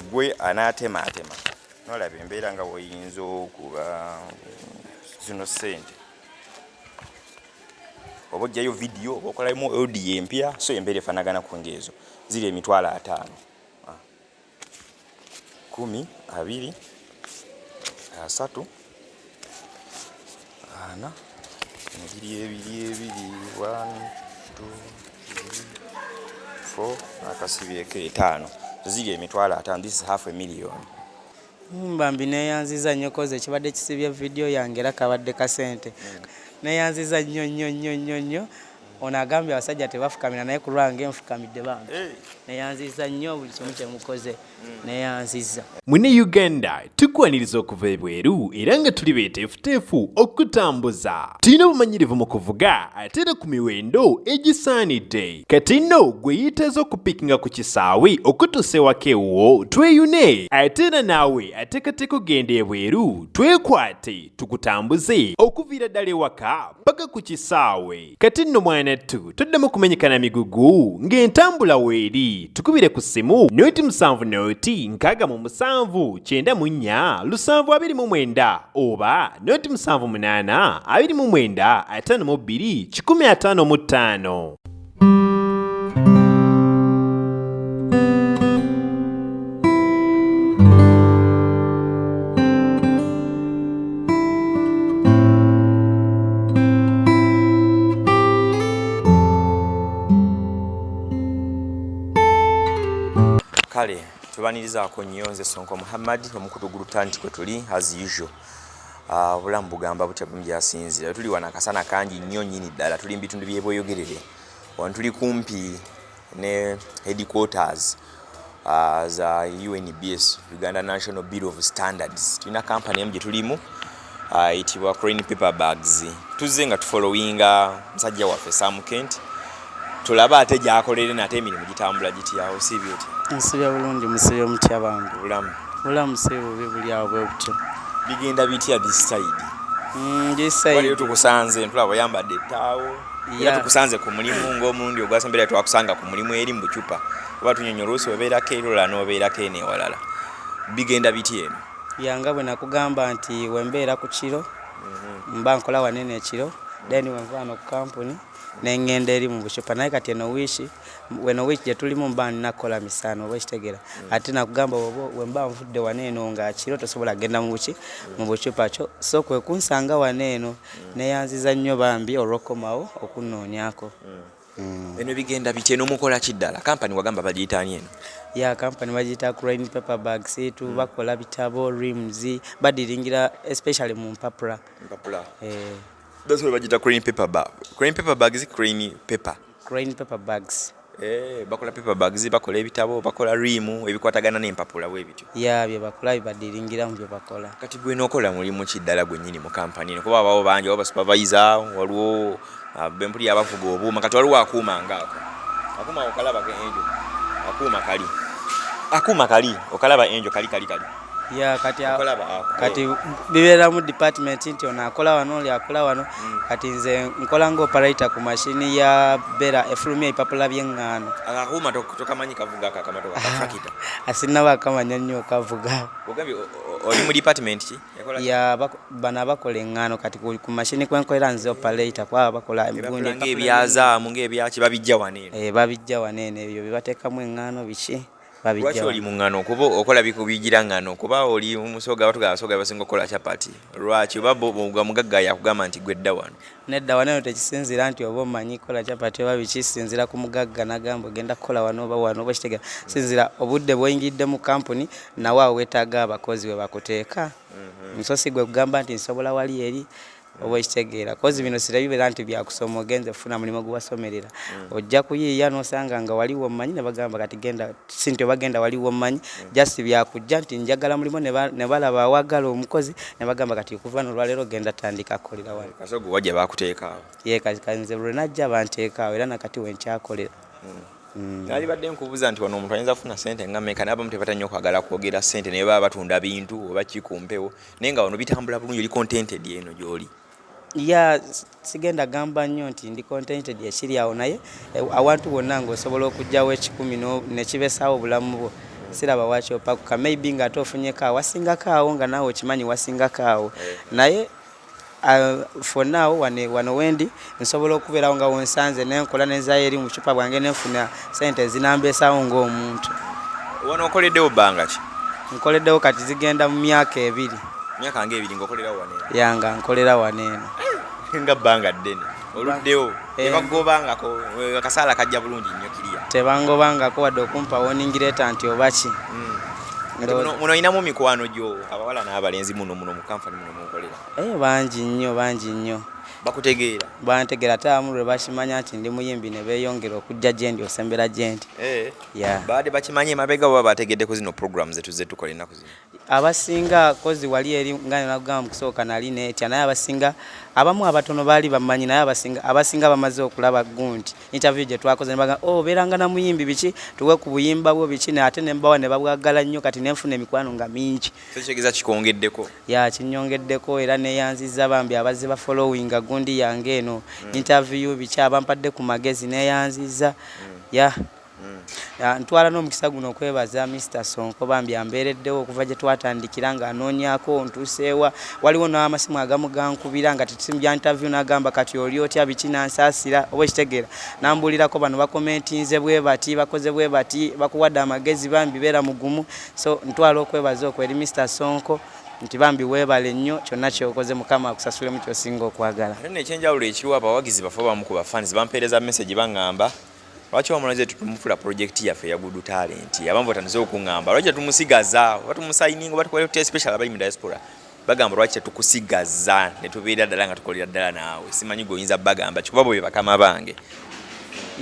Gwe anaatemaatema nolaba embeera nga woyinza okuba zino ssente oba ojjayo vidiyo oba okolamu audio empya, so embeera efaanagana ku ngaezo ziri 500,000. Ah. 10, 20, 30, 40, 2, 2, 2, 1, 2, 3, 4, akasibyeko 5, ziri 500,000. This is half a million. Bambi neyanziza nnyo, koze ekibadde kisibye vidiyo yange era kabadde kasente. Neyanziza nnyo nnyo nnyo nnyo nnyo. Ono agambye abasajja tebafukamira, naye ku lwange nfukamidde bambi. Neyanziza nnyo buli kimu kyemukoze, neyanziza. Mune Uganda tukwaniriza okuva ebweru era nga tuli beeteefuteefu okutambuza. Tulina obumanyirivu mu kuvuga ate era ku miwendo egisaanidde. Kati nno gwe yeetaaza okupiikinga ku kisaawe okutuusa ewaka ewuwo tweyune, ate era naawe ateekateeka okugenda ebweru twekwate tukutambuze okuviira ddala ewaka paka ku kisaawe. Kati nno mwanattu toddamu kumenyeka na migugu ng'entambula weeri. Tukubire ku ssimu 07 0 67 94 729 oba 078 29 52 155. Kale tubanirizaako nnyo, nze Sonko Muhammad, omukutu gulutanti kwe tuli as usual. Obulamu bugamba butya bumu gyasinzira tuli wano, akasana kangi nnyo nnyini ddala. Tuli mu bitundu by'ebweyogerere wano, tuli kumpi ne headquarters za UNBS, Uganda National Bureau of Standards. Tulina kampani emu gye tulimu eyitibwa Crane Paper Bags. Tuzze nga tufollowinga musajja waffe Sam Kent, tulabe ate gyakolere nate emirimu gitambula gitya. Osiibye otya? Nsibye bulungi, musibye mutya bambi? Bulamu? Bulamu si bubi, buli awo bwe butyo. Bigenda bitya this side? This side. Waliyo tukusanze, ntulaba oyambadde ettaawo era. Tukusanze ku mulimu ng'omulundi ogwasembera twakusanga ku mulimu eri mu bucupa, oba tunyonyo oluusi obeerako eri olala n'obeerako eno ewalala. Bigenda bitya eno? Yanga bwe nakugamba nti wembeera ku kiro mba nkola wanene ekiro, then wenva wano ku kampuni nengenda eri mu bucupa. Naye kati eno wiiki, eno wiiki gye tulimu mba nina kukola misaano, oba ekitegeera. Ate nakugamba oba wemba nvudde wano eno nga kiro tosobola kugenda mu buki, mu bucupa kyo, so kwe kunsanga wano eno. Neyanziza nnyo bambi olw'okukomawo okunoonyako. Eno bigenda bitya? Eno mukola ki ddala? Kampani wagamba bagiyita ani eno? Ya, kampani bagiyita Crane Paper Bags. Tubakola bitabo, reams, badiringira especially mu mpapula. Mpapula. Eh. That's why bagiyita Crane Paper Bag, Crane Paper Bags, Crane Paper. Crane Paper Bags. Eh, bakola paper bags, bakola ebitabo, bakola riimu, ebikwatagana n'empapula bwe bityo. Ya, bye bakola, bibadiringiramu bye bakola. Kati gwe nookola mulimu ki ddala gwe nnyini mu kampani eno? Kuba abawo bangi, waliwo basupervisor, waliwo bempuli abavuga obuuma. Kati waliwo akuuma ngaako, akuuma okalaba ke enjo, akuuma kali, akuuma kali okalaba enjo kali kali kali. Ya, kati Okalaba ako? Kati bibeera mu department nti ono akola wano, oli akola wano. Kati nze nkola nga operator ku mashini ya bera efulumya ebipapula by'eŋŋaano. Akakuuma tokamanyi kavuga ako akamotoka ka tractor? Asinaba akamanya nnyo okavuga. Ogambye oli mu department ki? Ekola ki? Ya, bano abakola eŋŋaano. Kati ku mashini kwenkolera nze operator kwaba bakola Ebipapula ng'ebyazaamu, ng'ebyaki, babijja wano eno? Eh, babijja wano eno, ebyo bye bateekamu eŋŋaano biki. Lwaki babijja oli wano. mu ŋŋano? Kuba okola bigira ŋŋano, kuba oli musoga, batuga abasoga basinga okukola capati. Lwaki oba mugagga yakugamba nti gwe dda wano? Nedda, wano eno tekisinziira nti oba omanyi kukola capati oba biki. Sinziira ku mugagga nagamba ogenda kukola wano oba wano, oba kitegeera. Sinziira obudde bw'oyingiridde mu kampuni, nawe awo weetaaga abakozi we bakuteeka. So si gwe kugamba nti nsobola wali eri, oba ekitegeera, kozi bino sirabibeera nti byakusoma ogenze kufuna mulimu gwewasomerera. Ojja kuyiiya n'osanga nga waliwo omumanyi ne bagamba kati genda, si nti obagenda waliwo omumanyi, just byakujja nti njagala mulimu, ne balaba awagala omukozi ne bagamba kati kuva nolwaleero genda tandika kukolera wano. Kasogo wajja bakuteeka awo? Ye, kati nze lwe najja banteeka awo, era nakati wenkyakolera. Nalibadde nkubuuza nti wano omuntu ayinza kufuna sente nga mmeka, naye abamu tebatera nnyo kwagala kwogera sente, naye baba batunda bintu oba ki ku mpewo. Naye nga wano bitambula bulungi, oli contented eno gy'oli? Ya, sigenda gamba nnyo nti ndi contented ekiri awo, naye awantu wonna ng'osobola okuggyawo 100 nekibesaawo obulamu bwo. Siraba waki opakuka, maybe nga ate ofunyeko awo wasingako awo, nga naawe okimanyi wasingako awo. Naye for now wano wendi nsobola okubeerawo nga wonsanze, nenkola nenzayo eri mu bucupa bwange, nenfuna sente ezinambeesawo ng'omuntu. Wano okoleddewo bbanga ki? Nkoleddewo kati zigenda mu myaka 2. Myaka nga 2 ng'okolerawo wano eno? Yanga nkolera wano eno. Nga bbanga ddene oluddewo. Tebagobangako? Akasaala kajja bulungi nnyo kiriya? Tebangobangako wadde okumpa warning letter nti oba ki. Kati muno olinamu mikwano gyo abawala n'abalenzi muno mu kampani muno mukolera? Bangi nnyo, bangi nnyo. Bakutegeera? Bantegeera, ate abamu lwe bakimanya nti ndi muyimbi ne beeyongera okujja gye ndi, osembera gye ndi. Yeah. Baadde bakimanyi emabega oba bategedde ku zino programs zetuzze tukola ennaku zino? Abasinga kozi wali eri nga nagamba mu kusooka nali neetya, naye abasinga, abamu abatono baali bamanyi, naye abasinga bamaze okulaba gundi interview gye twakoze ne bagamba, "Oh, obeeranga na muyimbi biki, tuwe ku buyimba bwo biki," ate ne mbawa ne babwagala nnyo. Kati nenfuna emikwano nga mingi. So kitegeeza kikwongeddeko? Ya, kinyongeddeko, era neyanziza bambi abazze ba followinga gundi yange eno, interview biki, abampadde ku magezi, neyanziza. Ya. Ya, ntwala n'omukisa guno okwebaza Mr Sonko, bambi ambeereddewo okuva gye twatandikira ng'anoonyaako ntuuseewa. Waliwo n'amasimu agamu gankubira nga tetisimu bya interview, n'agamba, "Kati oli otya, biki?" Nansaasira, oba ekitegeera, nambuulirako bano bakomentinze bwe bati, bakoze bwe bati, bakuwadde amagezi, bambi beera mugumu. So ntwala okwebaza okwo eri Mr Sonko nti bambi weebale nnyo kyonna kyokoze, Mukama akusasulemu kyosinga okwagala. Ate nekyenjawulo ekiriwo, abawagizi bafe abamu ku bafans bampeereza message, baŋŋamba, "Lwaki wamulaze tetumufula project yaffe eya Good Talent?" Abamu batandise okuŋŋamba, "Lwaki tetumusigaza oba tumusayininga oba tukole tutya?" Special abali mu diaspora bagamba, "Lwaki tetukusigaza ne tubeera ddala nga tukolera ddala naawe?" Simanyi gwe oyinza bagamba kikuba bwe bakama bange.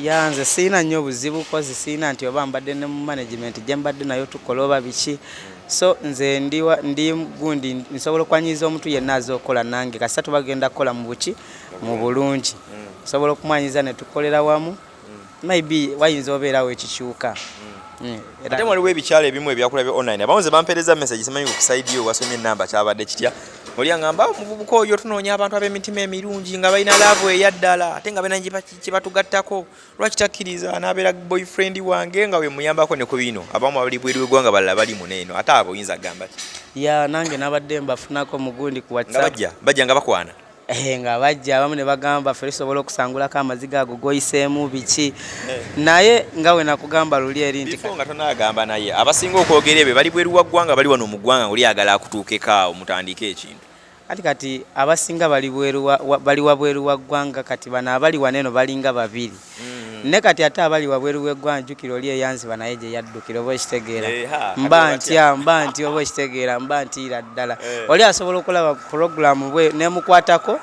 Ya, nze siina nnyo buzibu, kozi siina nti oba mbadde ne mu management gye mbadde nayo tukola oba biki. So nze ndi gundi nsobola okwanyiza omuntu yenna aze okukola nange, kasita tubagenda kukola mu buki, mu bulungi, nsobola okumwanyiza ne tukolera wamu. Maybe wayinza obeerawo ekikyuka. Ate waliwo ebikyalo ebimu ebyakulabye online, abamu ze bampeereza message, simanyi ku side yo wasomye enamba kyabadde kitya. Oli aŋŋamba, "Omuvubuka oyo tunoonya abantu ab'emitima emirungi nga balina love eyaddala, ate nga balina kye batugattako. Lwaki takkiriza n'abeera boyfriend wange nga wemuyambako ne ku bino?" Abamu abali bweru w'eggwanga, balala bali muno eno. Ate abo oyinza kugamba ki? Ya, nange nabadde mbafunako mugundi ku Nga WhatsApp. Bajja nga bakwana. Nga bajja abamu ne bagamba, "Ffe tusobola okusangulako amaziga ago goyiseemu biki," naye nga we nakugamba luli eri nti Bifo nga tonagamba, naye abasinga okwogera ebyo bali bweru wa ggwanga, bali wano mu ggwanga oli agala akutuukeko awo mutandike ekintu? Ati kati abasinga bali wabweru wa ggwanga. Kati bano abali wano eno balinga babiri, ne kati ate abali wabweru w'eggwanga, jjukira oli eyanziba naye gye yaddukira, oba ekitegeera. Kati Mba batya? ntya, mba nti oba ekitegeera, mba ntiira ddala. Oli asobola okulaba puroguramu bwe nemukwatako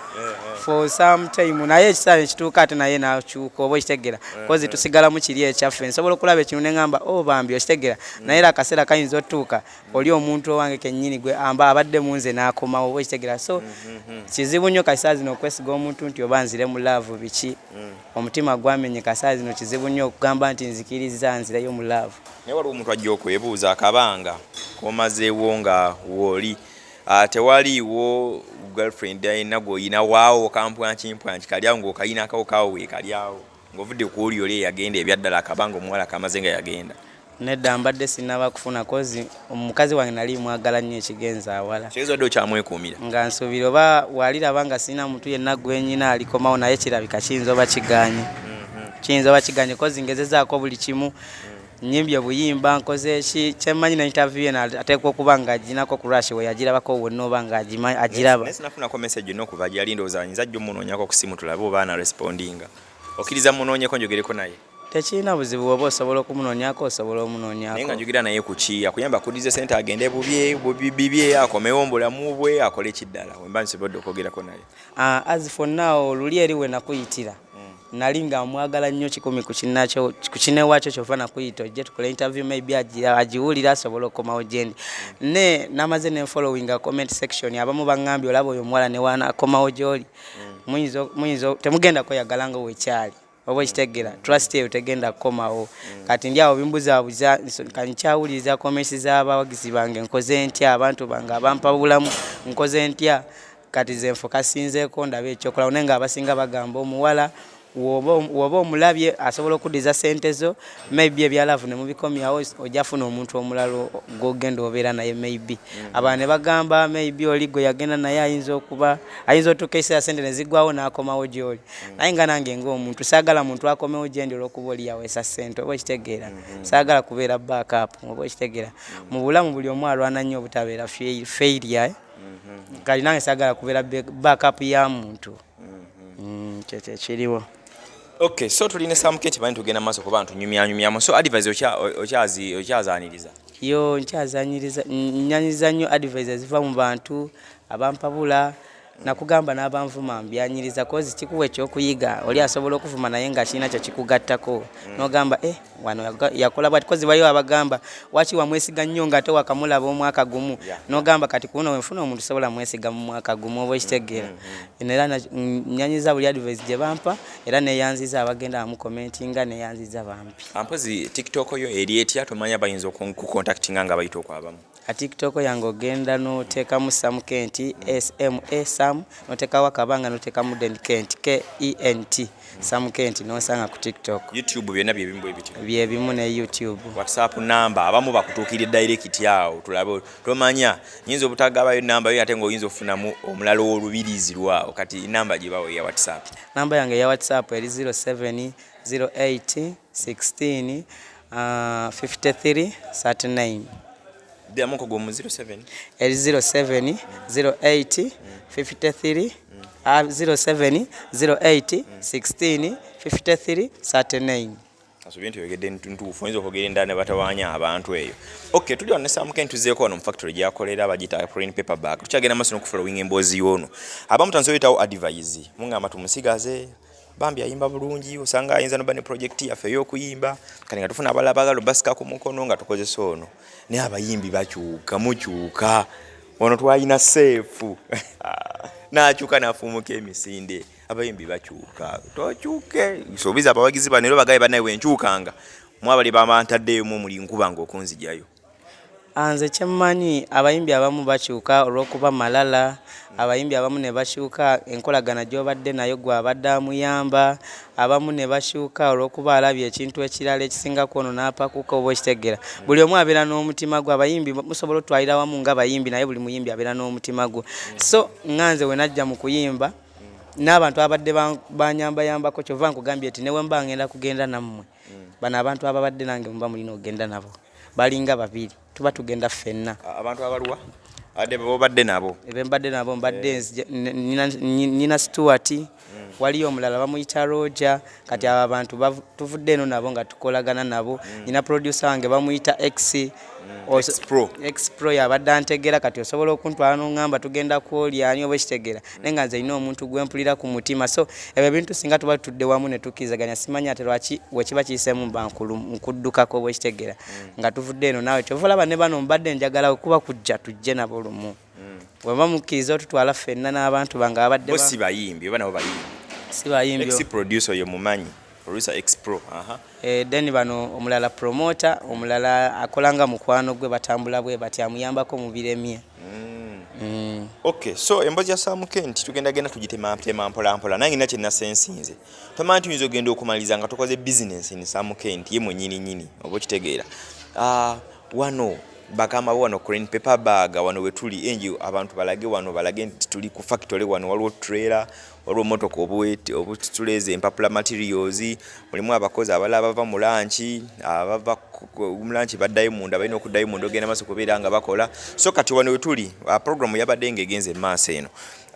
for some time, naye ekiseera nekituuka ate naye nakyuka, oba ekitegeera, kozi tusigalamu kiri ekyaffe. Nsobola okulaba ekintu neŋŋamba, "O bambi," okitegeera, naye era akaseera kayinza otuuka oli omuntu owange kennyini gwe amba abadde mu nze n'akomawo, oba ekitegeera. So kizibu nnyo kasaa zino okwesiga omuntu nti oba nzire mu love biki. Omutima gwamenyeka, saa zino kizibu nnyo okugamba nti nzikiriza nzireyo mu love. Naye waliwo omuntu ajja okwebuuza, akabanga komazeewo nga wooli, tewaliiwo girlfriend alina gweoyina waawo kampwankimpwanki kali awo ng'okayinakawo kaawo weekali awo ng'ovudde ku oli oli eyagenda ebyaddala, akabanga omuwala kamaze nga yagenda? Nedda, mbadde sinaba kufuna, kozi omukazi wange nali mwagala nnyo ekigenza awala. Kitegeeza wadde okyamwekuumira? Nga nsuubira oba waliraba nga sirina muntu yenna gwenyina alikomawo, naye kirabika kiyinza oba kiganye, kiyinza oba kiganye, kozi ngezezaako buli kimu, nyimbye buyimba, nkoze ki kyemmanyi, ne interview eno ateekwa okuba nga aginako ku rush we yagirabako wonna oba nga agiraba. Naye sinafunako message yonna okuva gyali. Ndowooza nyinza jjo munoonyako ku simu tulabe oba ana respondinga. Okkiriza munoonyeko njogereko naye? Tekirina buzibu, oba osobola okumunoonyako, osobola Naye omunoonyako. Nga njogera naye ku ki? Akuyamba akuddize sente agende bubye bibye, akomewo mu bulamu bwe, akole kiddala wemba nsobodde okwogerako naye. As for now, luli eri we nakuyitira nali nga mwagala nnyo 100 ku kinnakyo, ku kinewaakyo, kyova nakuyita ojje tukole interview. Maybe agiwulira asobola okukomawo gyendi. Ne namaze ne following comment section, abamu baŋŋambye, "Olaba oyo omuwala ne wanakomawo gy'oli, muyinza temugenda kweyagala nga wekyali, oba ekitegeera, trust eyo tegenda kukomawo." Kati ndi awo bimbuzaabuza, nkyawuliriza comments z'abawagizi bange. Nkoze ntya? Abantu bange abampa bulamu, nkoze ntya? Kati ze nfokasinzeeko ndabe ekyokola, naye nga abasinga bagamba omuwala Woba omulabye asobola okuddiza sente zo, maybe ebya love ne mubikomyawo, ojja funa omuntu omulala gwogenda obeera naye. Maybe abalala ne bagamba maybe oli gwe yagenda naye ayinza okuba ayinza otuuka ekiseera sente ne ziggwawo n'akomawo gy'oli. Naye nga nange ng'omuntu saagala muntu akomewo gye ndi olw'okuba oli yaweesa sente, oba okitegeera. Saagala kubeera backup, oba okitegeera. Mu bulamu buli omu alwana nnyo obutabeera failure, eh? Kali nange saagala kubeera backup ya muntu. Kyekyo ekiriwo. Okay, so tulina Sam Kent, bani tugenda maaso kuba ntunyumyanyumyamu. So advice okyazaniriza? Yo, nkyazanyiriza, nyanyiriza nnyo advice eziva mu bantu abampabula. Nakugamba n'abanvuma mbyanyiriza, 'cause kikuwa ekyokuyiga. Oli asobola okuvuma naye nga kirina kyo kikugattako, nogamba, "Eh, wano yakola bwati." 'Cause waliwo abagamba, "Waki wamwesiga nnyo nga ate wakamulaba omwaka gumu?" Nogamba, "Kati kuno wenfuna omuntu sobola mwesiga mu mwaka gumu," oba okitegeera. Era nyanyiza buli advice gye bampa, era neyanziza abagenda bamukomentinga, neyanziza bampi. Ampozi TikTok yo eri etya? Tomanya bayinza okucontactinga nga bayita okwabamu. TikTok yange ogenda noteekamu Sam Kent, SMA Sam, noteekawo akabanga, noteekamu then Kent, Kent, Sam Kent, nosanga ku TikTok. YouTube byonna byebimu bwe bityo? Byebimu ne YouTube. WhatsApp number, abamu bakutuukirire direct awo tulabe. Tomanya nyinza obutagabayo namba yo ate ng'oyinza okufunamu omulala ow'olubirizi lwawo. Kati namba gye bawo eya WhatsApp? Namba yange eya WhatsApp eri 07 08 16 53 39. Ddamuko gwomu 07. Eri 07 08 53, 07 08 16 53 39. Asobye nti oyogedde ntuufu, oyinza okwogera endala ne batawaanya abantu eyo. Okay, tuli wano ne Sam Kent, tuzeeko wano mu factory gyakolera, bagiyita Plain Paper Bag. Tukyagenda maaso n'okufollowing emboozi y'ono. Abamu tansoboyitawo advice, mungamba tumusigaze, bambi ayimba bulungi, osanga ayinza noba ne project yaffe ey'okuyimba. Kati nga tufuna abalala bagala obasika ku mukono nga tukozesa ono, naye abayimbi bakyuka, mukyuka. Ono twalina seefu n'akyuka n'afuumuka emisinde. Abayimbi bakyuka, tokyuke. Suubiza abawagizi bano era bagaye bannaye bwenkyukanga mwabali bamantaddeyomu muli nkuba nga okunzijayo. Nze kyemmanyi, abayimbi abamu bakyuka olw'okuba malala. Abayimbi abamu ne bakyuka enkolagana gy'obadde nayo gw'abadde amuyamba. Abamu ne bakyuka olw'okuba alabye ekintu ekirala ekisinga ku ono n'apakuka, oba okitegeera. Buli omu abeera n'omutima gwe. Abayimbi musobola otwalira wamu nga bayimbi, naye buli muyimbi abeera n'omutima gwe. So nga nze we najja mu kuyimba n'abantu abadde banyambayambako, kyova nkugambye nti ne bwe mba ngenda kugenda nammwe, bano abantu ababadde nange muba mulina okugenda nabo balinga babiri, tuba tugenda ffenna. Abantu abaluwa adde bobadde nabo? Bembadde nabo, mbadde nina Stuart, waliyo omulala bamuyita Roger. Kati abo abantu tuvudde eno nabo nga tukolagana nabo. Nina producer wange bamuyita X. X-Pro. X-Pro yabadde antegera. Kati osobola okuntwala n'oŋŋamba tugenda kwoli ani, oba ekitegeera, naye nga nze nina omuntu gwempulira ku mutima. So ebyo ebintu singa tuba tutudde wamu ne tukkirizaganya, simanyi ate lwaki wekiba kiyiseemu mba nkuddukako, oba ekitegeera, nga tuvudde eno naawe. Kyova olaba ne bano mbadde njagala kuba kujja tujje nabo lumu, bweba mukkiriza otutwala ffenna n'abantu bange abadde. Bo si bayimbi oba nabo bayimbi? Si bayimbi. X producer oyo mumanyi, producer X Pro, aha. Eh, then bano omulala promoter, omulala akola nga mukwano gwe, batambula bwe bati, amuyambako mu biremye. Okay, so emboozi ya Sam Kent tugenda genda tugitema tema mpola mpola. Nange nina kyenasensinze. Tomanyi tuyinza ogenda okumaliriza nga tukoze business ni Sam Kent ye mwennyini nyini, oba okitegeera. Ah, wano bagamba bo wano Crane Paper Bag, wano we tuli enji, abantu balage wano, balage nti tuli ku factory. Wano waliwo trailer, waliwo motoka obutuleza empapula, materials, mulimu abakozi abalala bava mu lunch, abava mu lunch baddayo munda, balina okuddayo munda ogenda maaso kubeera nga bakola. So kati wano we tuli, program yabadde ng'egenze emaaso eno.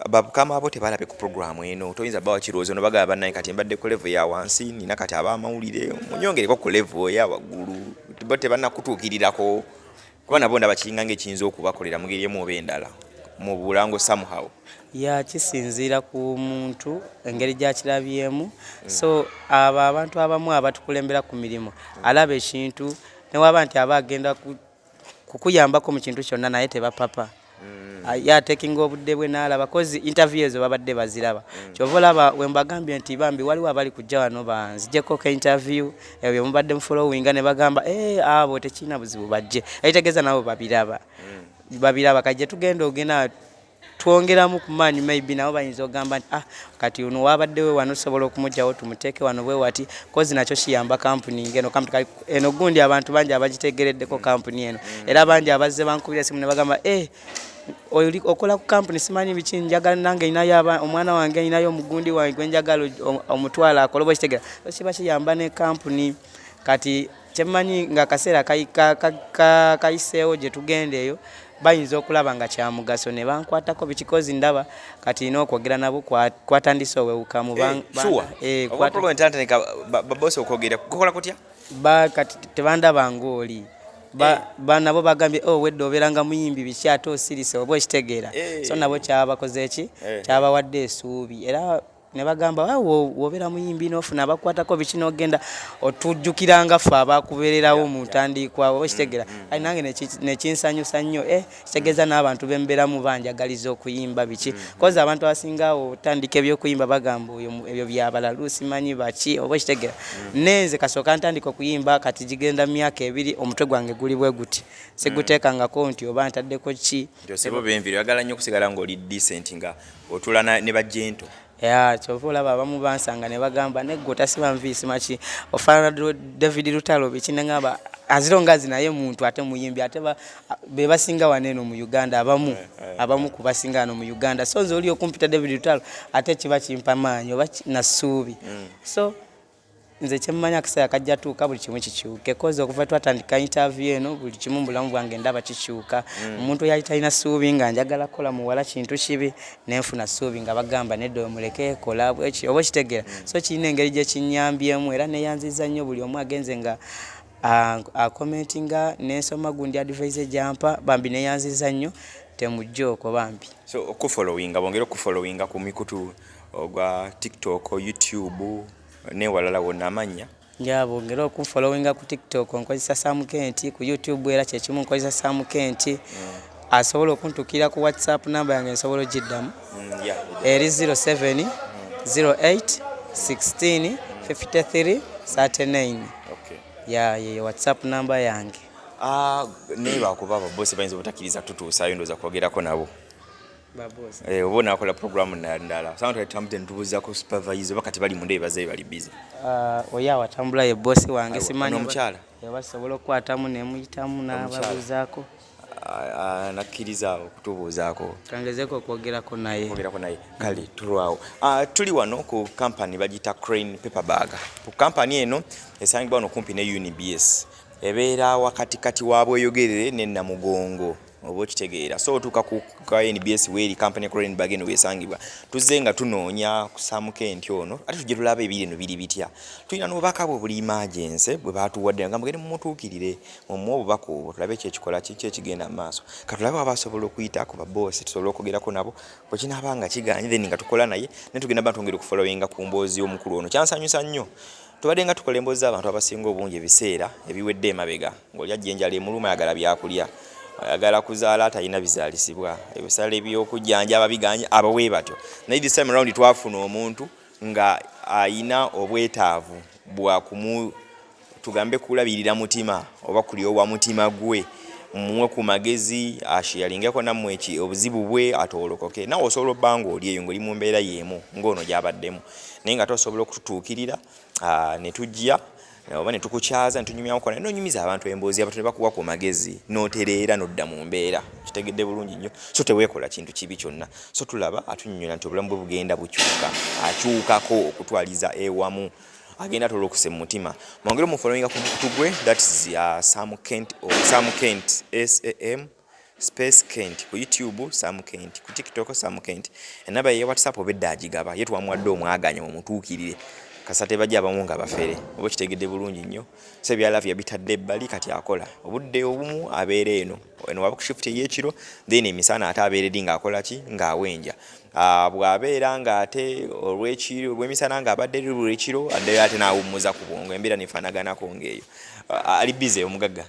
Bakama abo tebalabe ku program eno, toyinza bawa kirowoozo no bagamba, "Bannaye, kati mbadde ku level ya wansi, nina kati ab'amawulire, munyongereko ku level eya waggulu." Bo tebannakutuukirirako, kuba nabo ndaba kiringa ng'ekiyinza okubakolera mu ngeri emu oba endala mu bulango somehow. Ya, kisinziira ku muntu engeri gyakirabyemu. So abo abantu abamu abatukulembera ku mirimu, alaba ekintu newaba nti aba agenda kukuyambako mu kintu kyonna, naye tebapapa. Yatekinga obudde bwe n'alaba, 'cause interview ezo babadde baziraba. Kyova olaba wembagambye nti bambi waliwo abali kujja wano banzijeko ka interview, ebyo byemubadde mufollowinga, ne bagamba, "Eh, abo tekirina buzibu, bajje." Ekitegeeza nabo babiraba, babiraba. Kati gye tugenda ogenda Twongeramu ku maanyi, maybe nabo bayinza okugamba nti, "Ah, kati ono wabaddewe wano, tusobola okumugjawo tumuteeke wano bwe wati," 'cause nakyo kiyamba kampuni ngeno. Kampuni eno gundi abantu bangi abagitegereddeko kampuni eno, era bangi abazze bankubira esimu ne bagamba, "Eh, okola ku kampuni simanyi biki, njagala nange ninayo omwana wange, ninayo omugundi wange gwenjagala omutwala akole," oba kitegera. Kiba kiyamba ne kampuni. Kati kyemmanyi nga akaseera kayiseewo gye tugenda eyo, bayinza okulaba nga kyamugaso ne bankwatako biki, 'cause ndaba kati nina okwogera nabo kwatandise owewukamu. Eh, babosi okwogera kukola kutya? Kati tebandaba ngaoli nabo bagambye, "Oh, wedde obeeranga muyimbi biki, ate osirise," oba okitegeera. So nabo kyabakoze ki, kyabawadde essuubi, era ne bagamba, "Wobeera muyimbi nofuna abakwatako biki, nogenda otujjukiranga ffe abakubeererawo mu ntandikwa," oba okitegeera. Ali nange nekinsanyusa nnyo. Eh, kitegeeza n'abantu bembeeramu banjagaliza okuyimba biki, 'cause abantu abasinga otandika ebyokuyimba bagamba, "Oyo ebyo byabalalu, simanyi baki," oba okitegeera. Nenze kasooka ntandika okuyimba, kati gigenda myaka 2, omutwe gwange guli bwe guti, siguteekangako nti oba ntaddeko ki. Nti benviri oyagala nnyo okusigala ng'oli decent, nga otula ne bajento. Ya, kyova olaba abamu bansanga ne bagamba, "Negwe otasiba nviisi maki, ofaanana David Lutalo biki," neŋamba azirongazi naye muntu ate muyimbi, ate be basinga wano eno mu Uganda, abamu ku basinga wano mu Uganda. So nze oli okumpita David Lutalo ate kiba kimpa maanyi oba nassuubi. So nze kyemmanyi, akaseera kajja tuuka buli kimu kikyuke, 'cause okuva twatandika interview eno, buli kimu mu bulamu bwange ndaba kikyuka. Omuntu yali talina ssuubi nga njagala kukola muwala kintu kibi, nenfuna ssuubi nga bagamba, "Nedda, oyo muleke, kola bweki," oba okitegeera. So kirina engeri gye kinyambyemu, era neyanziza nnyo buli omu agenze nga acommentinga nensoma gundi advice gyampa. Bambi neyanziza nnyo, temujja okwo bambi. So okufollowinga, bongere okufollowinga ku mikutu ogwa TikTok, YouTube newalala wonna, amannya? Ya, bongere okufollowinga ku TikTok nkozesa Sam Kent, ku YouTube era kyekimu nkozesa Sam Kent. Asobola okuntukira ku WhatsApp, namba yange nsobola ogiddamu? Yeah. Eri 07 08 16 53 39. Ya, yeyo WhatsApp namba yange. Ah, naye lwakuba ababosi bayinza obutakkiriza tutuusaayo, ndowooza kwogerako nabo. Babosi? Eh, oba onaakola programu ndala sanga twatambudde netubuuzaako supervisor, oba kati bali munda ebazeeyo, bali busy. Ah, oyo awatambula ye bosi wange. Ayiwa, simanyi ono omukyala? Oba sobola okukwatamu nemuyitamu n'ababuuzaako. Ah, ah, nakkiriza okutubuuzaako. Kangezeeko okwogerako naye. Okwogerako naye, kale tulwawo. Ah, tuli wano ku kampani bagiyita Crane Paper Bag. Ku kampani eno esangibwa wano kumpi ne UNBS, ebeera wakatikati wa Bweyogerere ne Namugongo, oba okitegeera. So otuuka ku ka NBS weeri kampani ya Crane Bag eno wesangibwa. Tuzze nga tunoonya ku Kent ono, ate tujje tulaba ebiri eno biri bitya. Tulina n'obubaka bwe buli emergency bwe batuwadde nga mugende mumutuukirire, mumuwe obubaka obwo, tulabe ki ekikola, kiki ekigenda mu maaso. Katulabe waba asobola okuyita ku baboosi tusobole okwogerako nabo. Bwe kinaaba nga kiganye, then nga tukola naye naye tugenda ba twongera okufollowinga ku mboozi y'omukulu ono. Kyansanyusa nnyo, tubadde nga tukola emboozi z'abantu abasinga obungi ebiseera ebiwedde emabega, ng'oli ajja enjala emuluma, ayagala byakulya, ayagala kuzaala, talina bizaalisibwa, ebisale by'okujjanjaba biganye, abo bwe batyo. Naye this time round twafuna omuntu nga ayina obwetaavu bwa kumu tugambe kulabirira mutima oba kulyowa mutima gwe, mumuwe ku magezi, asharingeko nammwe eki obuzibu bwe, atoolokoke. Nawe osobola obba ng'oli eyo ng'oli mu mbeera y'emu ng'ono gy'abaddemu, naye nga tosobola okututuukirira, ne tujja oba ne tukukyaza ne tunyumyamuko naye, n'onyumiza abantu emboozi, abantu ne bakuwa ku magezi, n'otereera n'odda mu mbeera. Kitegedde bulungi nnyo. So teweekola kintu kibi kyonna. So tulaba atunnyonnyola nti obulamu bwe bugenda bukyuka, akyukako okutwaliza ewamu, agenda atolokuse mu mutima. Mwongere omufollowinga ku mukutu gwe, that is Sam Kent, or Sam Kent, Sam space Kent ku YouTube, Sam Kent ku TikTok, Sam Kent. Enamba ye WhatsApp obedda agigaba ye, twamuwadde omwaganya mumutuukirire, kasa tebajja abamu nga bafere, oba okitegedde bulungi nnyo. So ebya love yabitadde ebbali, kati akola. Obudde obumu abeera eno eno waba ku shift ey'ekiro, then emisana ate abeera eri ng'akola ki, ng'awenja. Bw'abeera ng'ate olw'ekiro, olw'emisana ng'abadde eri, lw'ekiro addayo ate n'awummuza ku bwongo, embeera nefaanaganako ng'eyo. Ali busy omugagga,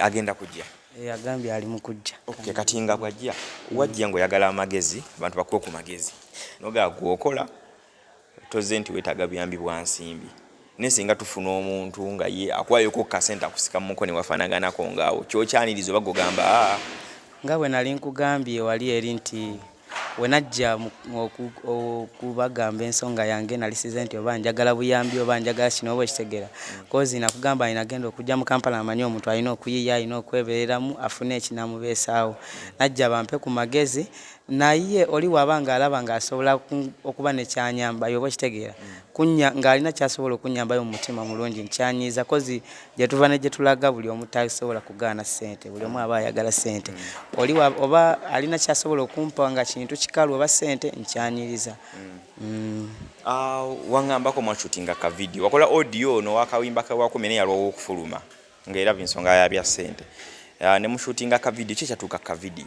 agenda kujja. Eh, agambye ali mu kujja. Okay, kati nga bw'ajja, wajja ng'oyagala amagezi, abantu bakuwe ku magezi, nogaa gwokola toze nti weetaaga buyambi bwa nsimbi, naye singa tufuna omuntu nga ye akuwayoko kasente akusika mu mukono, wafaanaganako ngaawo kyokyaniriza oba gogamba, "Ah, Nga bwe nali nkugambye wali eri nti we najja okubagamba ensonga yange, nalisize nti oba njagala buyambi oba njagala kino oba okitegeera, 'cause nakugamba nagenda okujja mu Kampala amanyi omuntu alina okuyiiya, alina okwebeereramu afune ekinamubeesaawo. Najja bampe ku magezi, naye oli waba ng'alaba ng'asobola okuba nekyanyambayo oba okitegeera kunya ng'alina kyasobola okunyambayo mu mutima mulungi nkyanyiiza, 'cause gye tuva ne gye tulaga buli omu tasobola kugaana ssente, buli omu aba ayagala ssente. Oli oba alina kyasobola okumpa nga kintu kikalu oba ssente, nkyanyiriza. Ah, waŋŋambako mwashutinga ka video, wakola audio ono wakawimba kewakumi naye yalwawo okufuluma ng'era ensonga ya bya ssente. Ah, ne mushutinga ka video, ki ekyatuuka ka video?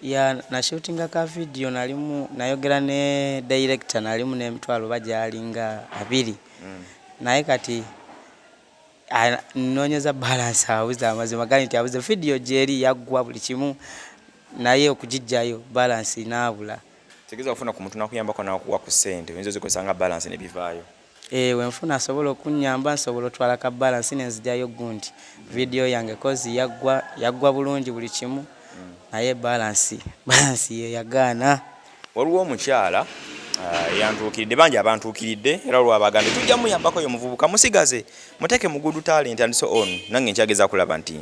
Ya, nashutinga ka video, nalimu nayogera ne director, nalimu n'emitwalo oba gyalinga 20, naye kati nnoonyeza balance abuze. Amazima gali nti abuze. Video gyeri yaggwa buli kimu, naye okugijjayo balance naabula. Tegeeza ofuna ku muntu nakuyambako nakuwa ku ssente, oyinza ozikozesa nga balance ne bivaayo. Eh, wenfuna asobola okunnyamba, nsobola otwala ka balance nenzigyayo gundi video yange, 'cause yaggwa, yaggwa bulungi buli kimu, naye balance ye yagaana. Waliwo omukyala yantuukiridde, bangi abantuukiridde, era olwabagambye tujja muyambako oyo muvubuka, musigaze muteeke mu Good Talent and so on. Nange nkyageza kulaba nti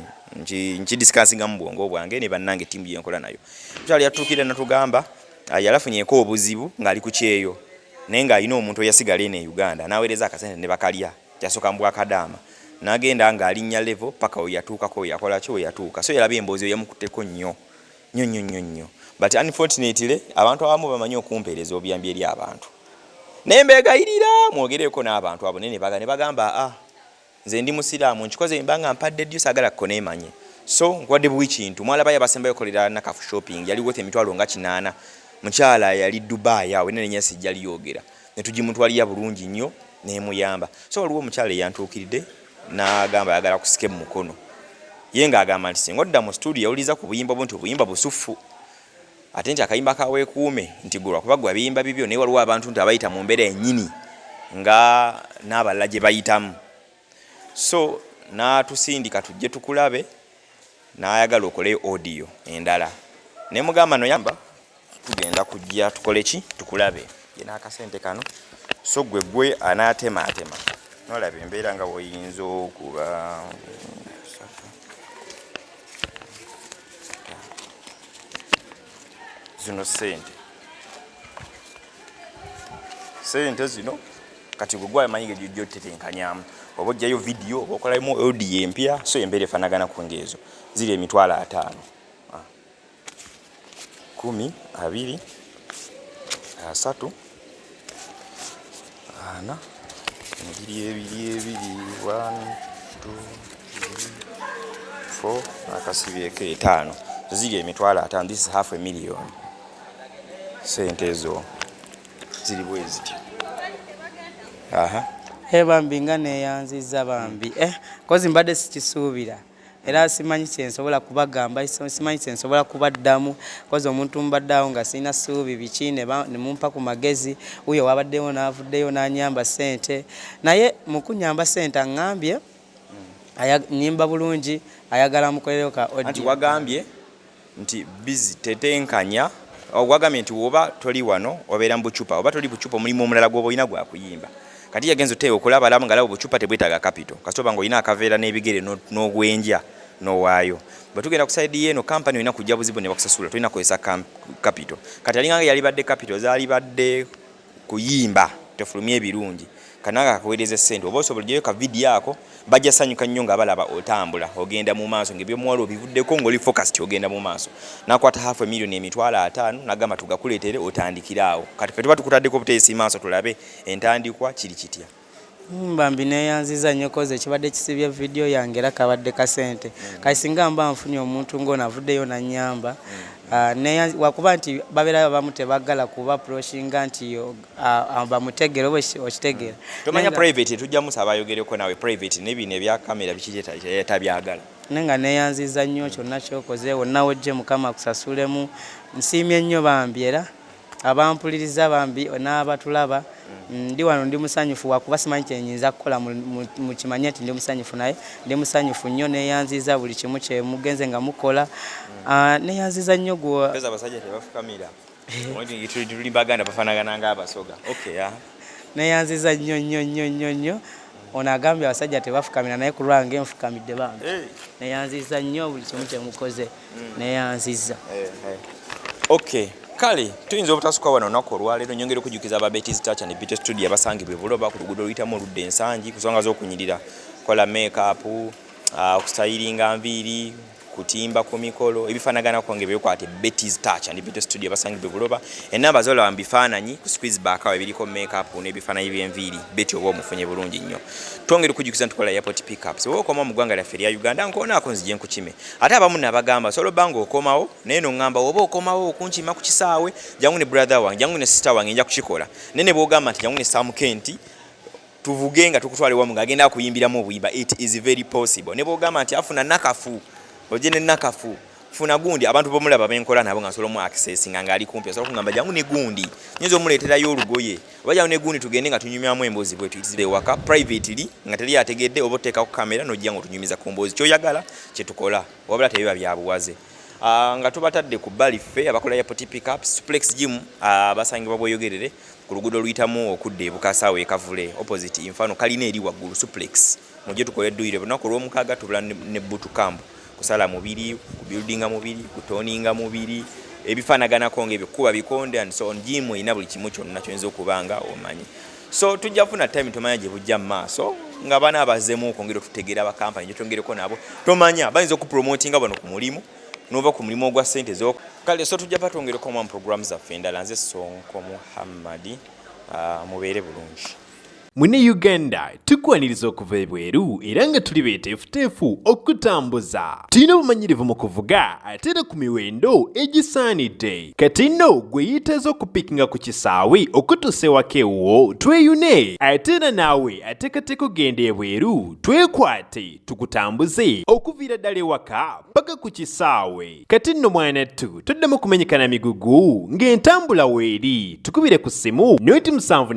nkidiscussinga mu bwongo bwange ne bannange ttiimu gyenkola nayo. Omukyala yatuukirira natugamba yalafunyeeko obuzibu ng'ali ku kyeyo, naye ng'alina omuntu eyasigala eno e Uganda n'aweereza akasente ne bakalya. Kyasooka mu bwakadaama n'agenda ng'alinnya level paka we yatuukako, we yakola ki, we yatuuka. So yalaba emboozi eyo yamukutteko nnyo nnyo nnyo nnyo nnyo, but unfortunately abantu abamu bamanyi okumpeereza obuyambi eri abantu, naye mbeegayirira mwogereko n'abantu abo, naye ne bagamba, ah, nze ndi musiraamu, nkikoze mbanga mpadde ddyo, saagala kkoneemanye, so nkuwadde buwi kintu. Mwalabayo abasembayo kolera Nakafu Shopping, yali worth 800,000, mukyala yali Dubai awo, ene nenya sijja liyogera, ne tugimutwalira bulungi nnyo nemuyamba. So waliwo omukyala eyantuukiridde n'agamba ayagala kusika mu mukono ye, ng'agamba nti singa odda mu studio yawuliriza ku buyimba bwo, nti obuyimba busuffu, ate nti akayimba kaweekuume nti gwe lwakuba gwe abiyimba bibyo, naye waliwo abantu nti abayita mu mbeera ennyini nga n'abalala gye bayitamu. So n'atusindika tujje tukulabe, n'ayagala okoleyo audio endala, ne mugamba noyamba tugenda kujja tukole ki, tukulabe ye n'akasente kano. So gwe anaatemaatema nolaba embeera nga woyinza okuba zino sente zino. Kati gwe gwamanyi gejojja otetenkanyamu, oba ojjayo video oba okolamu audio empya. So embeera efaanagana ku ngeezo ziri 50,000. Ah. 10, 20, 30, 40, 2, 2, 2, 1, 2, 3, 4, akasibyeko 5, ziri 50,000. This is half a million. Sente ezo ziri bwe zityo. Aha. Eh, bambi nga neyanziza bambi, 'cause mbadde sikisuubira, era simanyi kyensobola kubagamba, simanyi kyensobola kubaddamu, 'cause omuntu mbadde awo nga sirina ssuubi biki, ne mumpa ku magezi. Wuyo wabaddewo n'avuddeyo n'anyamba ssente, naye mu kunyamba ssente aŋŋambye nyimba bulungi, ayagala mukolerewo ka Anti audio. Wagambye nti busy tetenkanya, wagambye nti woba toli wano obeera mu bucupa, oba toli bucupa omulimu omulala gwoba olina gwakuyimba. Kati yagenza oteeka okulabalamu nga laba obucupa tebwetaaga capital, kasita oba nga olina akaveera n'ebigere n'ogwenja n'owaayo. Bwe tugenda ku side yeeno kampani olina kujja buzibu ne bakusasula, tolina kukozesa capital. Kati alinganga yalibadde capital zaalibadde kuyimba tefulumya ebirungi, kananga akakuweereza essente oba osobola ogyeyo ka video ako, bajja sanyuka nnyo nga balaba otambula ogenda mu maaso ng'ebyomuwala obivuddeko ng'oli focused ogenda mu maaso. Nakwata half a million, 50,000, nagamba tugakuleetere otandikire awo. Kati ffe tuba tukutaddeko obuteesi maaso tulabe entandikwa kiri kitya. Bambi neyanziza nnyo, 'cause ekibadde kisibye video yange era kabadde kasente. Kati singa mba nfunye omuntu ng'ono avuddeyo nannyamba, wakuba nti babeerayo abamu tebagala kuba approachinga nti bamutegere oba okitegeera. Tomanya private tujja musaba ayogereko naawe private, nebino ebya kamera biki tabyagala. Naye nga neyanziza nnyo kyonna kyokoze, wonna wojje Mukama akusasulemu. Nsiimye nnyo bambi era. Abampuliriza bambi n'abatulaba, ndi wano, ndi musanyufu wakuba simanyi kyenyinza kukola mukimanye nti ndi musanyufu, naye ndi musanyufu nnyo. Neyanziza buli kimu kyemugenze nga mukola. Ah, neyanziza nnyo gwe. Peza abasajja tebafukamira. Tuli baganda, bafaanagana ng'Abasoga. Okay, yeah. Neyanziza nnyo nnyo nnyo nnyo nnyo. Ono agambye abasajja tebafukamira, naye ku lwange nfukamidde bambi. Neyanziza nnyo buli kimu kyemukoze, neyanziza. Okay, kale tuyinza obutasuka wano olunaku olwaleero. Nyongera okujjukiza aba Betty's Touch and Beauty Studio abasangibwa e Buloba ku luguudo oluyitamu oludda Ensangi, ku nsonga z'okunyirira, kola makeup, okustayiringa nviiri, kutimba ku mikolo, ebifaanaganako nga ebyokwate. Betty's Touch and Beauty Studio abasangibwa e Buloba, enamba zolaba mu bifaananyi ku squeeze back awo ebiriko makeup n'ebifaananyi by'enviiri. Betty oba omufunye bulungi nnyo. Twongera okujjukiza nti tukola airport pickups. Oba okoma mu ggwanga lyaffe erya Uganda, nkoonaako nzije nkukime. Ate abamu nabagamba osobola obba nga okomawo, naye noŋŋamba oba okomawo okunkima ku kisaawe, jangu ne brother wange, jangu ne sister wange, nja kukikola. Naye ne bwogamba nti jangu ne Sam Kent tuvuge nga tukutwala ewamu ng'agenda akuyimbiramu obuyimba, it is very possible. Ne bwogamba nti afuna nakafu, ojje ne nakafu, funa gundi. Abantu bomulaba benkola nabo nga nsobola omu access nga ngaali kumpi, osobola okugamba jangu ne gundi, nyinza omuleeterayo olugoye, oba jangu ne gundi tugende nga tunyumyamu emboozi bwetu ewaka privately nga teri ategedde, oba oteekako kamera nojja nga otunyumiza ku mboozi kyoyagala kyetukola, wabula tebiba byabuwaze. Nga tubatadde ku bbali ffe abakola airport pickups, Suplex Gym basangibwa Bweyogerere ku luguudo oluyitamu okudda e Bukasa awo e Kavule, opposite Infano kalina eri waggulu. Suplex mujje tukole edduyiro. Lunaku olwomukaaga tubula ne boot camp, kusala mubiri, kubuildinga mubiri, kutoninga mubiri, ebifaanaganako ngaebyo, kuba bikonde and so on. Gym erina buli kimu kyonna kyoyinza okuba nga omanyi. So tujja kufuna time, tomanya gye bujja mu maaso nga bana abazeemu okwongera otutegeera, abakampani gyetongereko nabo, tomanya bayinza okupromotinga bano ku mulimu nova ku mulimu ogwa ssente zo. Kale so tujja batwongereko mu program zaffe endala. Nze Sonko Muhammadi, mubeere bulungi. Mune Uganda, tukwaniriza okuva ebweru era nga tuli beeteefuteefu okutambuza. Tulina obumanyirivu mu kuvuga ate era ku miwendo egisaanidde. Kati nno gwe yeetaaza okupikinga ku kisaawe okutuusa ewaka ewuwo, tweyune. Ate era naawe ateekateeka okugenda ebweru, twekwate tukutambuze okuviira ddala ewaka paka ku kisaawe. Kati nno mwanattu, toddamu kumenyekana migugu ng'entambula weeri. Tukubire ku ssimu 0 7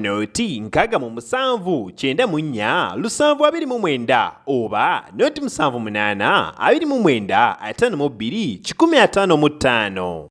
0 67 94 729 oba 0 7 8 29 52 155.